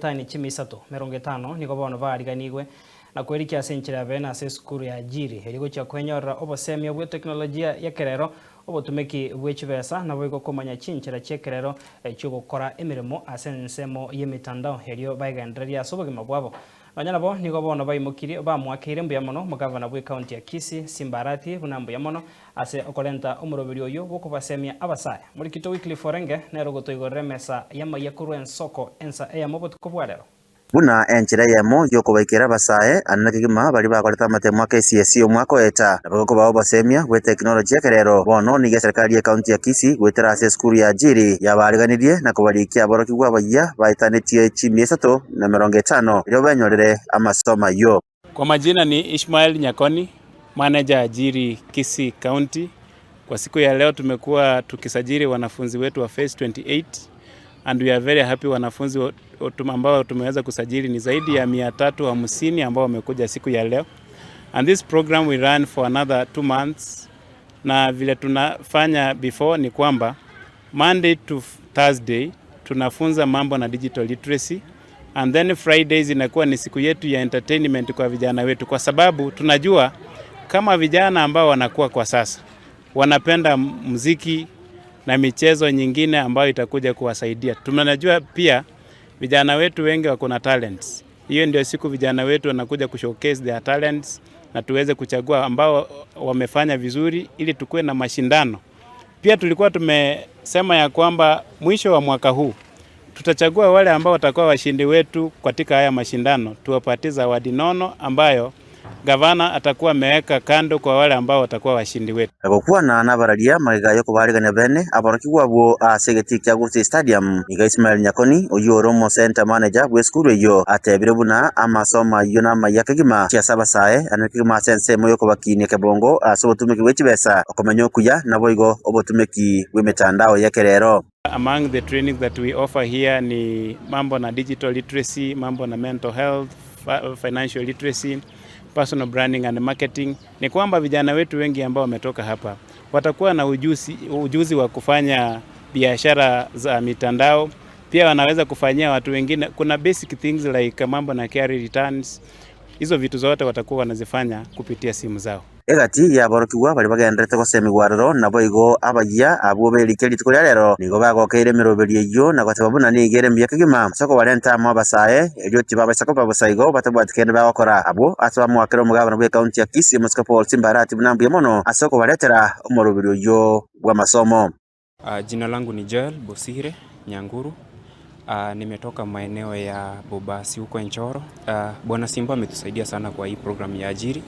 Tani chimia isato, merongo etano nigo bono baariganigwe na kwerikia ase enchera ya bene ase esukuru ya Ajiri, erio gochia kwenyorera obosemia bw'eteknolojia y'ekerero, obotumeki bwe chibesa, naboigo komanya chinchera chi'ekerero chi'ogokora emeremo ase ensemo y'emetandao erio baegendererie ase obogima bwabo. Nonya nabo nigo bono baimokirie bamoakeire mbuya mono omogavana bw'ecounty ya Kisii, Simba Arati, buna mbuya mono ase okorenta omoroberio oyio bw'okobasemia abasae. Morikito Wycliffe Orenge nere ogotoigorera emesa y'amayia korwa ensoko ensa eyemo obotuko bwa rero. Buna enchera eyemo y'okobaikera abasae anene kegima baria bakorete amatemo a KCSE omwaka oeta, nabo gokobaa obosemia bw'etekinoloji ekerero. Bono nigo eserikari y'ecounty ya Kisii goetera ase esukuru ya Ajiri yabaariganirie na kobarikia aborokigwa abayia baetanetie chimia isato na emerongo etano erio benyorere amasomo ayio. Kwa majina ni Ishmael Nyakoni, manager Ajiri Kisii County. Kwa siku ya leo tumekuwa tukisajili wanafunzi wetu wa phase 28 and we are very happy. Wanafunzi ambao tumeweza kusajili ni zaidi ya 350 ambao wamekuja siku ya leo, and this program we run for another 2 months. Na vile tunafanya before ni kwamba Monday to Thursday tunafunza mambo na digital literacy and then Fridays inakuwa ni siku yetu ya entertainment kwa vijana wetu, kwa sababu tunajua kama vijana ambao wanakuwa kwa sasa wanapenda muziki na michezo nyingine ambayo itakuja kuwasaidia. Tunajua pia vijana wetu wengi wako na talents. Hiyo ndio siku vijana wetu wanakuja kushowcase their talents na tuweze kuchagua ambao wamefanya vizuri ili tukuwe na mashindano. Pia tulikuwa tumesema ya kwamba mwisho wa mwaka huu tutachagua wale ambao watakuwa washindi wetu katika haya mashindano, tuwapatie zawadi nono ambayo gavana atakuwa ameweka kando kwa wale ambao watakuwa washindi wetu. Gokwana nabararia magega yokobarigania bene aborokigwa abwo ase egetii kia Gusii Stadium, nigo Ismail Nyakoni oywo ore omo center manager bwa esukuru eywo atebire buna amasomo aywo namaya kegima chiase abasae ane kegima ase ensemo yokobakinia kebongo ase obotumeki bwa chibesa okomenya okuya naboigo obotumeki bwa emitandao yekerero. Among the trainings that we offer here ni mambo na digital literacy, mambo na mental health, financial literacy, personal branding and marketing. Ni kwamba vijana wetu wengi ambao wametoka hapa watakuwa na ujuzi wa kufanya biashara za mitandao. Pia wanaweza kufanyia watu wengine. Kuna basic things like mambo na KRA returns. Hizo vitu zote watakuwa wanazifanya kupitia simu zao. Egati yaborokigwa bari bagenderete gosemigwa roro naboigo abayia abwo berike rituko ria rero nigo bagokeire emeroberi eywo na goteba buna nigo ere mbuya kegima ase okobarenta amo abasae erio tibabaisa koba bosaigo batabwati kende bagokora abwo ase bamoakera omogabana bwa ekaunti ya Kisii Mosike Paul Simba Arati buna mbuya mono ase okobaretera omoroberi oywo bwa amasomo. Jina langu ni Joel Bosire Nyanguru. Nimetoka maeneo ya Bobasi huko Enchoro. Bwana Simba ametusaidia sana kwa hii program ya Ajiri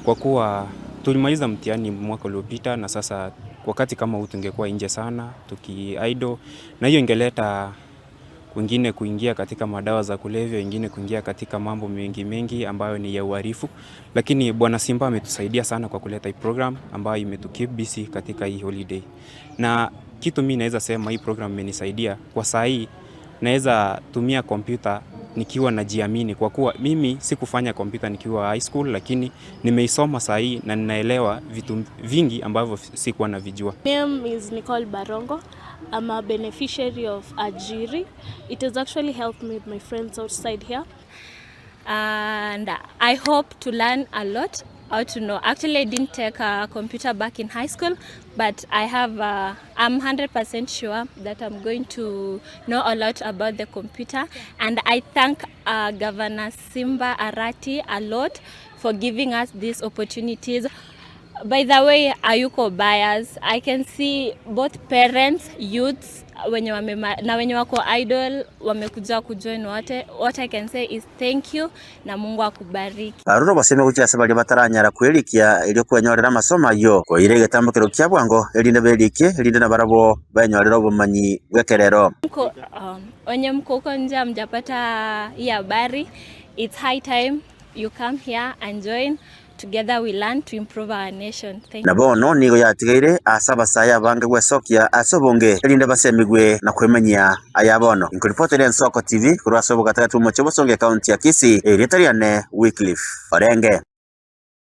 kwa kuwa tulimaliza mtihani mwaka uliopita, na sasa wakati kama huu tungekuwa nje sana tuki idle, na hiyo ingeleta wengine kuingia katika madawa za kulevya, wengine kuingia katika mambo mengi mengi ambayo ni ya uhalifu. Lakini Bwana Simba ametusaidia sana kwa kuleta hii program ambayo imetukeep busy katika hii holiday. Na kitu mimi naweza sema hii program imenisaidia kwa saa hii, naweza tumia kompyuta nikiwa najiamini, kwa kuwa mimi sikufanya kompyuta nikiwa high school, lakini nimeisoma saa hii na ninaelewa vitu vingi ambavyo sikuwa navijua. Name is Nicole Barongo. I'm a beneficiary of Ajiri. It has actually helped me with my friends outside here. And I hope to learn a lot how to know. Actually, I didn't take a computer back in high school, but I'm 100% sure that I'm going to know a lot about the computer. And I thank Governor Simba Arati a lot for giving us these opportunities. By the way, hayuko bias. I can see both parents, youths wenye na wenye wako idle wamekuja kujoin wote. What I can say is thank you na Mungu akubariki. Baruro baseme gochia baria bataranyara kwerikia erio kwenyorera amasomo ayo koire egetambokero kia bwango erinde berikie erinde na barabo benyorera obomanyi bw'ekerero. Wenye mko huko nje hamjapata hii habari, it's high time you come here and join. Together we learn to improve our nation. Thank Na bono nigo yatigaire ase abasae abange gwesokia ase obonge erinde basemigwe na kwemanyia aya bono. Nkuripotera Ensoko TV korwa ase obogatagati bwa omochie Bosongo ekaunti ya Kisii, erieta riane Wycliffe Orenge.